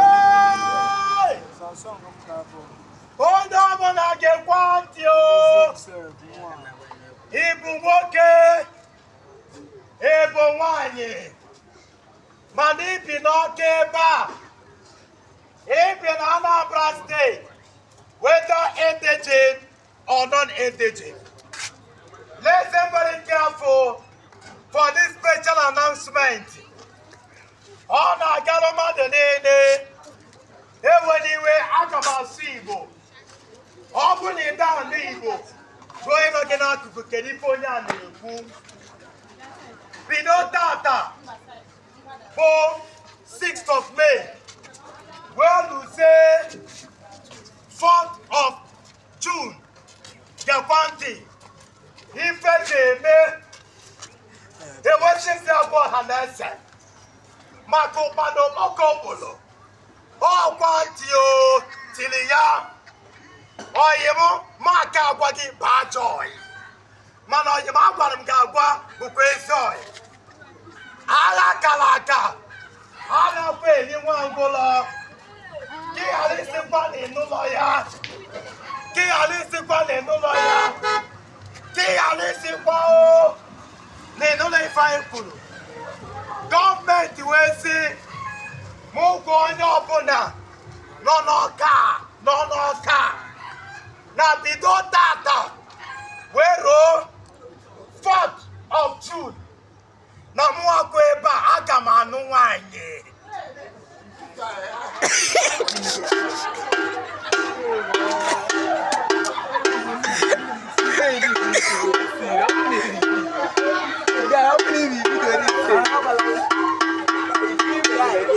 Hey! Onye ọbụla gekwa ntị o! Ị bụ nwoke, ị bụ nwanyị, mana i bi n'Ọka ebe a, i bi na Anambra State, whether indigene or non-indigene. Listen very careful for this special announcement. Ọ na-agara mmadụ niile. Ewela iwe, aga m asụ Igbo. Ọ bụrụ na ị da anụ Igbo, jụọ onye nọ gị n'akụkụ, kedu ife onye a na-ekwu. Bido tata bụ 6th of May wee luzie 4th of June, gekwa ntị ife ga-eme. Ewechisi abụọ ọha na eze maka ụkpana okpoko gburu ọkwa ntị o tiri ya. Oyi m maka agwa gị bụ ajọ oyi, mana oyi m agwara m ga-agwa bụkwa ezi oyi. Agha kara aka a na-akwa eri nwa ngwụlọ, ka ị ghara isikwa na ịnụlọ ya, ka ị ghara isikwa na ịnụlọ ya, ka ị ghara isikwa o na ịnụlọ ife anyị kwuru. Gọọmenti wee sị mụ gwa onye ọbụla nọ n'Ọka, nọ n'Ọka, na bido tata wee ruo 4th of June, na mụ akwa ebe a, aga m anụ nwanyị.